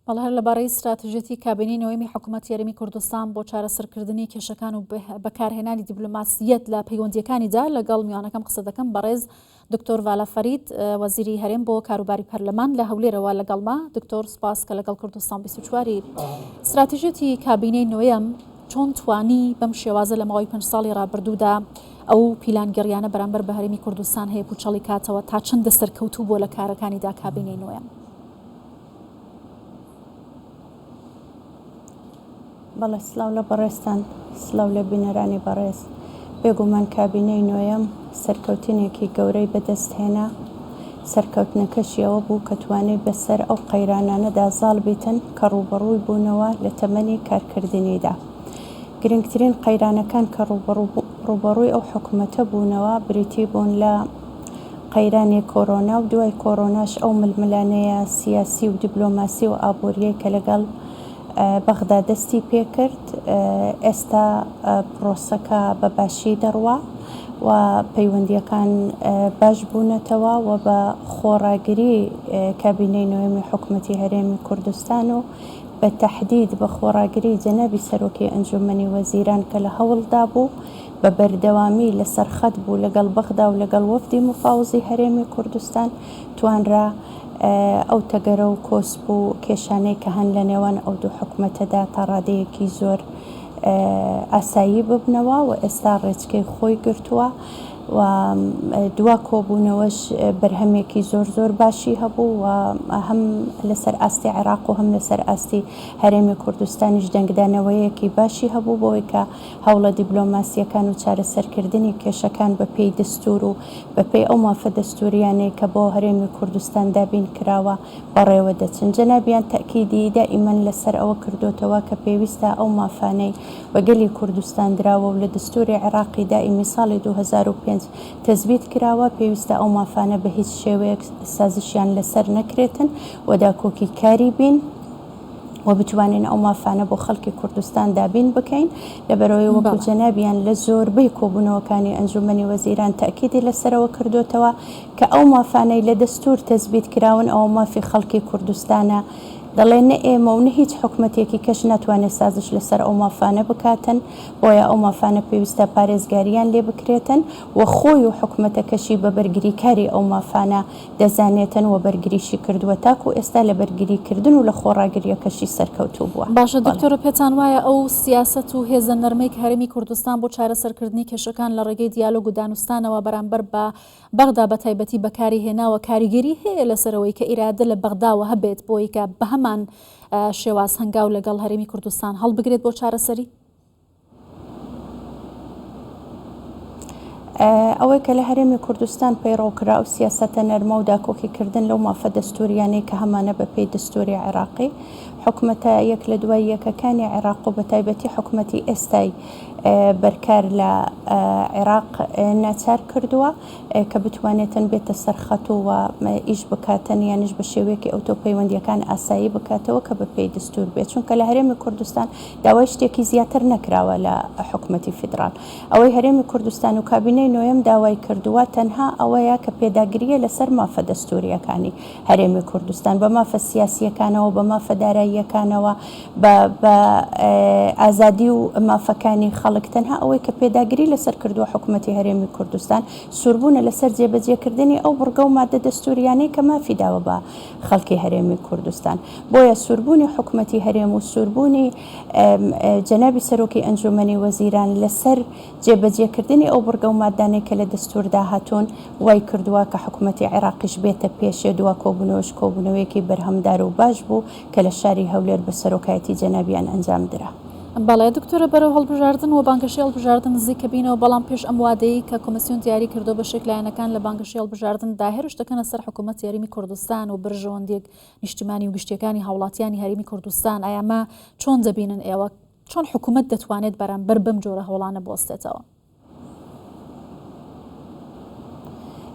بەڵێ هەر لەبارەی ستراتیژیەتی کابینەی نۆیەمی حکوومەتی هەرێمی کوردستان بۆ چارەسەرکردنی کێشەکان و بەکارهێنانی دیبلۆماسیەت لە پەیوەندییەکانیدا لەگەڵ میوانەکەم قسە دەکەم بەڕێز دکتۆر ڤالا فەرید وەزیری هەرێم بۆ کاروباری پەرلەمان لە هەولێرەوە لەگەڵما دکتۆر سپاس کە لەگەڵ کوردستان 24 ستراتیژیەتی کابینەی نۆیەم چۆن توانی بەم شێوازە لە ماوەی پێنج ساڵی ڕابردوودا ئەو پیلانگێڕیانە بەرامبەر بە هەرێمی کوردستان هەیە پوچەڵی کاتەوە تا چەندە سەرکەوتوو بووە لە کارەکانیدا کابینەی نۆیەم؟ بەڵێ سلاو لە بەڕێزتان سلاو لە بینەرانی بەڕێز بێگومان کابینەی نۆیەم سەرکەوتنێکی گەورەی بەدەست هێنا سەرکەوتنەکەشی ئەوە بوو کە توانی بەسەر ئەو قەیرانانەدا زاڵ بیتن کە ڕووبەڕووی بوونەوە لە تەمەنی کارکردنیدا گرنگترین قەیرانەکان کە ڕووبەڕووی ئەو حکومەتە بوونەوە بریتی بوون لە قەیرانی کۆرۆنا و دوای کۆرۆناش ئەو ململانێیە سیاسی و دیبلۆماسی و ئابووریەی کە لەگەڵ بەغدا دەستی پێکرد، ئێستا پرۆسەکە بە باشی دەڕوا و پەیوەندییەکان باش بوونەتەوە و بە خۆڕاگری کابینەی نۆیەمی حکومەتی هەرێمی کوردستان و بە تەحدید بە خۆڕاگری جەنابی سەرۆکی ئەنجوومەنی وەزیران کە لە هەوڵدا بوو بە بەردەوامی لەسەر خەت بوو لەگەڵ بەغدا و لەگەڵ وەفدی مفاوزی هەرێمی کوردستان توانرا ئەو تەگەرە و کۆسپ و کێشانەی کە هەن لە نێوان ئەو دوو حکومەتەدا تا ڕادەیەکی زۆر ئاسایی ببنەوە و ئێستا ڕێچکەی خۆی گرتووە و دوا کۆبوونەوەش بەرهەمێکی زۆر زۆر باشی هەبوو و هەم لەسەر ئاستی عێراق و هەم لەسەر ئاستی هەرێمی کوردستانیش دەنگدانەوەیەکی باشی هەبوو بۆی کە هەوڵە دیبلۆماسییەکان و چارەسەرکردنی کێشەکان بە پێی دەستوور و بە پێی ئەو مافە دەستوورییانەی کە بۆ هەرێمی کوردستان دابین کراوە بەڕێوە دەچن. جەنابیان تەئکیدی دائیمەن لە سەر ئەوە کردۆتەوە کە پێویستە ئەو مافانەی بە گەلی کوردستان دراوە و لە دەستووری عێراقی دائیمی ساڵی 2005 تەسبیت کراوە پێویستە ئەو مافانە بە هیچ شێوەیەک سازشیان لە سەر نەکرێتن و داکۆکیکاری بین. و بتوانین ئەو مافانە بۆ خەڵکی کوردستان دابین بکەین، لەبەرئەوەی وەکو جەنابیان لە زۆربەی کۆبوونەوەکانی ئەنجوومەنی وەزیران تەئکیدی لەسەرەوە کردۆتەوە کە ئەو مافانەی لە دەستوور تەسبیت کراون ئەوە مافی خەڵکی کوردستانە، دەڵێ نە ئێمە و نە هیچ حکومەتێکی کەش ناتوانێت سازش لەسەر ئەو مافانە بکاتن، بۆیە ئەو مافانە پێویستە پارێزگاریان لێ بکرێتن و خۆی و حکومەتەکەشی بە بەرگریکاری ئەو مافانە دەزانێتن و بەرگریشی کردووە تاکو ئێستا لە بەرگری کردن و لە خۆڕاگریەکەشی سەرکەوتوو بووە. باشە دکتۆرە پێتان وایە ئەو سیاسەت و هێزە نەرمەی کە هەرێمی کوردستان بۆ چارەسەرکردنی کێشەکان لە ڕێگەی دیالۆگ و دانوستانەوە بەرامبەر بە بەغدا بە تایبەتی بەکاری هێناوە کاریگەری هەیە لەسەر ئەوەی کە ئیرادە لە بەغداوە هەبێت بۆی کە بەهەمان شێواز هەنگاو لەگەڵ هەرێمی کوردستان هەڵبگرێت بۆ چارەسەری؟ ئەوەی کە لە هەرێمی کوردستان پەیڕەو کرا ئەو سیاسەتە نەرمە و داکۆکی کردن لەو مافە دەستووریانەی کە هەمانە بە پێی دەستووری عێراقی حکومەتە یەک لە دوای یەکەکانی عێراق و بە تایبەتی حکومەتی ئێستای بەرکار لە عێراق ناچار کردووە کە بتوانێتن بێتە سەر خەت و ئیش بکاتن یانیش بە شێوەیەکی ئەوتۆ پەیوەندیەکان ئاسایی بکاتەوە کە بە پێی دەستوور بێت چونکە لە هەرێمی کوردستان داوای شتێکی زیاتر نەکراوە لە حکومەتی فیدراڵ. ئەوەی هەرێمی کوردستان و کابینەی نۆیەم داوای کردووە تەنها ئەوەیە کە پێداگرییە لەسەر مافە دەستوورییەکانی هەرێمی کوردستان بە مافە سیاسییەکانەوە، بە مافە داراییەکانەوە، بە بە ئازادی و مافەکانی خەڵک. تەنها ئەوەی کە پێداگری لەسەر کردووە حکومەتی هەرێمی کوردستان سووربوونە لەسەر جێبەجێکردنی ئەو بڕگە و مادە دەستوورییانەی کە مافی داوە بە خەڵکی هەرێمی کوردستان. بۆیە سووربوونی حکومەتی هەرێم و سووربوونی جەنابی سەرۆکی ئەنجوومەنی وەزیران لەسەر جێبەجێکردنی ئەو بڕگە و ماددانەی کە لە دەستووردا هاتوون وای کردووە کە حکومەتی عێراقیش بێتە پێشێ، دوا کۆبوونەوەش کۆبوونەوەیەکی بەرهەمدار و باش بوو کە لە شاری هەولێر بە سەرۆکایەتی جەنابیان ئەنجام درا. بەڵێ دکتۆرە بەرەو هەڵبژاردن و بانگەشەی هەڵبژاردن نزیکەبینەوە، بەڵام پێش ئەم وادەیەی کە کۆمیسیۆن دیاری کردووە بەشێک لایەنەکان لە بانگەشەی هەڵبژاردن دا هێرش دەکەنە سەر حکوومەتی هەرێمی کوردستان و بەرژەوەندییە نیشتیمانی و گشتییەکانی هاوڵاتیانی هەرێمی کوردستان، ئایا ئەمە چۆن دەبینن ئێوە؟ چۆن حکوومەت دەتوانێت بەرامبەر بەم جۆرە هەوڵانە بوەستێتەوە؟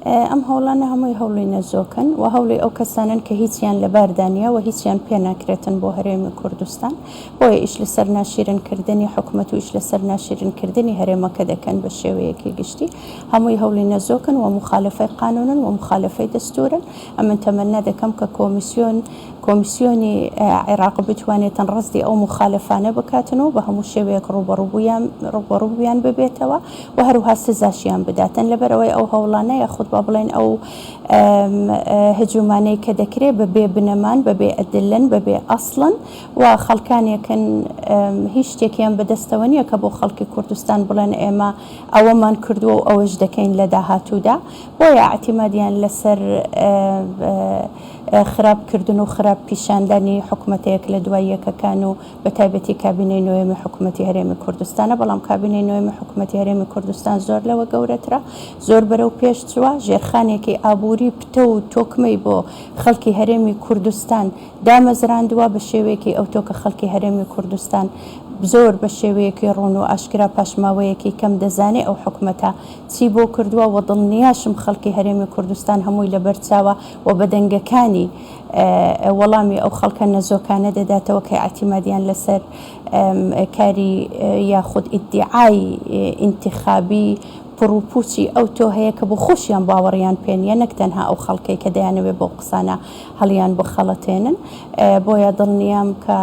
ئەم هەوڵانە هەمووی هەوڵی نەزۆکن و هەوڵی ئەو کەسانەن کە هیچیان لەباردا نییە و هیچیان پێ ناکرێتن بۆ هەرێمی کوردستان، بۆیە ئیش لەسەر ناشیرن کردنی حکومەت و ئیش لەسەر ناشیرن کردنی هەرێمەکە دەکەن بە شێوەیەکی گشتی. هەمووی هەوڵی نەزۆکن و موخالەفەی قانونن و موخالەفەی دەستورن. ئەمن تەمەنا دەکەم کە کۆمیسیۆن کۆمیسیۆنی عێراق بتوانێتن ڕەسدی ئەو موخالەفانە بکاتن و بە هەموو شێوەیەک ڕووبەڕووبوویان ڕووبەڕوویان ببێتەوە و هەروها سزاشیان بداتن لەبەرئەوەی ئەو هەوڵانە یاخود با بڵێین ئەو هجومانەی کە دەکرێ بە بێ بنەمان بە بێ ئەدلەن بە بێ ئەسڵن و خەڵکانێکن هیچ شتێکیان بەدەستەوە نییە کە بۆ خەڵکی کوردستان بڵێن ئێمە ئەوەمان کردووە و ئەوەش دەکەین لە داهاتوودا بۆیە ئیعتیمادیان لەسەر خراپ کردن و خراپ پیشاندانی حکومەتە یەک لە دوای یەکەکان و بە تایبەتی کابینەی نۆیەمی حکومەتی هەرێمی کوردستانە، بەڵام کابینەی نۆیەمی حکومەتی هەرێمی کوردستان زۆر لەوە گەورەترە، زۆر بەرەو پێش چووە، ژێرخانێکی ئابووری پتەو و تۆکمەی بۆ خەڵکی هەرێمی کوردستان دامەزراندووە بە شێوەیەکی ئەوتۆ کە خەڵکی هەرێمی کوردستان زۆر بە شێوەیەکی ڕوون و ئاشکرا پاش ماوەیەکی کەم دەزانێ ئەو حکومەتە چی بۆ کردووە و دڵنیاشم خەڵکی هەرێمی کوردستان هەمووی لەبەر چاوە و بە دەنگەکانی وەڵامی ئەو خەڵکە نەزۆکانە دەداتەوە کە ئیعتیمادیان لەسەر کاری یاخود ئیدیعای ئینتیخابی پڕوپوچی ئەوتۆ هەیە کە بۆ خۆشیان باوەڕیان پێ نییە نەک تەنها ئەو خەڵکەی کە دەیانەوێت بەو قسانە هەڵیان بخەڵەتێنن بۆیە دڵنیام کە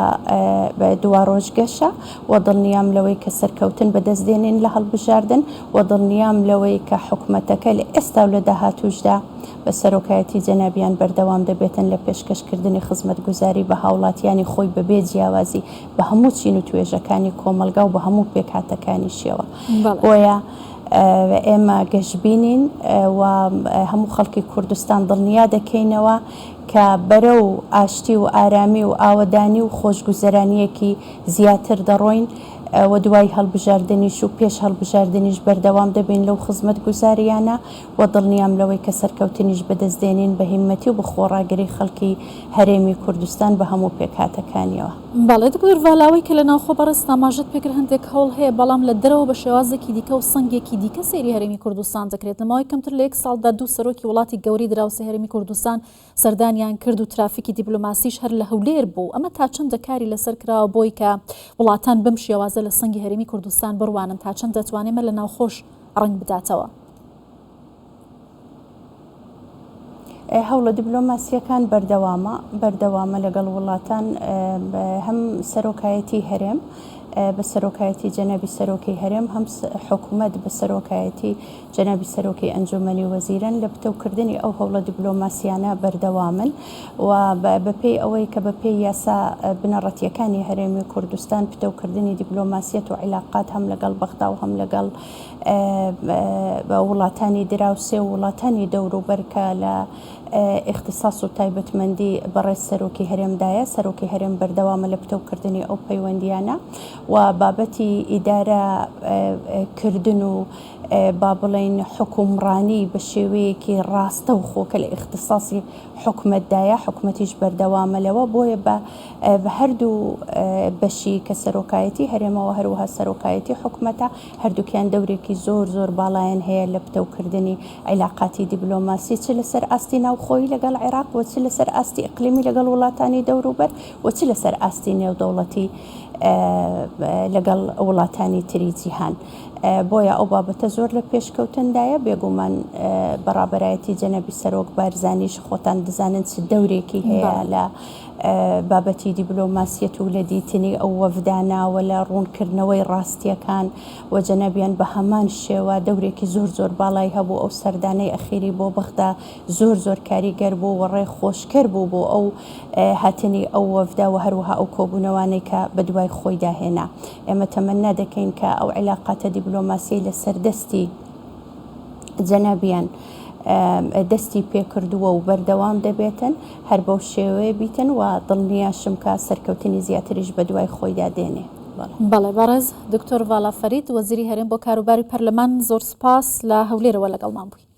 دواڕۆژ گەشە و دڵنیام لەوەی کە سەرکەوتن بەدەست دێنین لە هەڵبژاردن و دڵنیام لەوەی کە حکومەتەکە لە ئێستا و لە داهاتووشدا بە سەرۆکایەتی جەنابیان بەردەوام دەبێتن لە پێشکەشکردنی خزمەتگوزاری بە هاوڵاتیانی خۆی بە بێ جیاوازی بە هەموو چین و توێژەکانی کۆمەڵگا و بە هەموو پێکهاتەکانیشیەوە. بۆیە ئێمە گەشبینین و هەموو خەڵکی کوردستان دڵنیا دەکەینەوە کە بەرەو ئاشتی و ئارامی و ئاوەدانی و خۆشگوزەرانییەکی زیاتر دەڕۆین و دوای هەڵبژاردنیش و پێش هەڵبژاردنیش بەردەوام دەبین لەو خزمەتگوزارییانە و دڵنیام لەوەی کە سەرکەوتنیش بەدەست دێنین بە هیممەتی و بە خۆڕاگری خەڵکی هەرێمی کوردستان بە هەموو پێکهاتەکانیەوە. بەڵێ دکتۆر ڤالا ئەوەی کە لە ناوخۆ بەڕێزت ئاماژەت پێکرد هەندێک هەوڵ هەیە بەڵام لە دەرەوە بە شێوازێکی دیکە و سەنگێکی دیکە سەیری هەرێمی کوردستان دەکرێت لە ماوەی کەمتر لە یەک ساڵدا دوو سەرۆکی وڵاتی گەورەی دراوسێ هەرێمی کوردستان سەردانیان کرد و ترافیکی دیبلۆماسیش هەر لە هەولێر بوو ئەمە تا چەندە کاری لەسەر کراوە بۆی کە وڵاتان بەم شێوازە لە سەنگی هەرێمی کوردستان بڕوانن تا چەند دەتوانێ مە لە ناوخۆش ڕەنگ بداتەوە؟ هەوڵە دیبلۆماسییەکان بەردەوامە، بەردەوامە لەگەڵ وڵاتان هەم سەرۆکایەتی هەرێم بە سەرۆکایەتی جەنابی سەرۆکی هەرێم هەم حکومەت بە سەرۆکایەتی جەنابی سەرۆکی ئەنجومەنی وەزیران لە پتەوکردنی ئەو هەوڵە دیبلۆماسیانە بەردەوامن و بەپێی ئەوەی کە بەپێی یاسا بنەڕەتیەکانی هەرێمی کوردستان پتەوکردنی دیبلۆماسیەت و عیلاقات هەم لەگەڵ بەغدا و هەم لەگەڵ وڵاتانی دراوسێ و وڵاتانی دەوروبەر کە لە ئیختیساس و تایبەتمەندی بەڕێز سەرۆکی هەرێمدایە، سەرۆکی هەرێم بەردەوامە لە پتەوکردنی ئەو پەیوەندییانە و بابەتی ئیدارە کردن و با بڵێین حوکمڕانی بە شێوەیەکی ڕاستەوخۆ کە لە ئیختیساسی حکومەتدایە، حکومەتیش بەردەوامە لەوە، بۆیە بە هەردوو بەشی کە سەرۆکایەتی هەرێمە و هەروەها سەرۆکایەتی حکومەتە، هەردووکیان دەورێکی زۆر زۆر باڵایان هەیە لە پتەوکردنی عیلاقاتی دیبلۆماسی چ لەسەر ئاستی ناوخۆیی لەگەڵ عێراق و چ لەسەر ئاستی ئیقلیمی لەگەڵ وڵاتانی دەوروبەر و چ لەسەر ئاستی نێودەوڵەتی لەگەڵ وڵاتانی تری جیهان. بۆیە ئەو بابەتە زۆر لە پێشکەوتندایە، بێگومان بە ڕابەرایەتی جەنابی سەرۆک بارزانیش خۆتان دەزانن چ دەورێکی هەیە لە بابەتی دیبلۆماسیەت و لە دیتنی ئەو وەفدانە و لە ڕوونکردنەوەی ڕاستیەکان و جەنابیان بە هەمان شێوە دەورێکی زۆر زۆر باڵای هەبوو ئەو سەردانەی ئەخیری بۆ بەغدا زۆر زۆر کاریگەر بوو و ڕێ خۆشکەر بوو بۆ ئەو هاتنی ئەو وەفدە و هەروەها ئەو کۆبوونەوانەی کە بەدوای خۆیدا هێنا. ئێمە تەمەننا دەکەین کە ئەو عیلاقاتە دیبلۆماسیەی لەسەر دەستی جەنابیان دەستی پێکردووە و بەردەوام دەبێتن هەر بەو شێوەیە بیتن و دڵنیاشم کە سەرکەوتنی زیاتریش بەدوای خۆیدا دێنێ. بەڵێ بەڕێز دکتۆر ڤالا فەرید وەزیری هەرێم بۆ کاروباری پەرلەمان زۆر سوپاس لە هەولێرەوە لەگەڵمان بووی.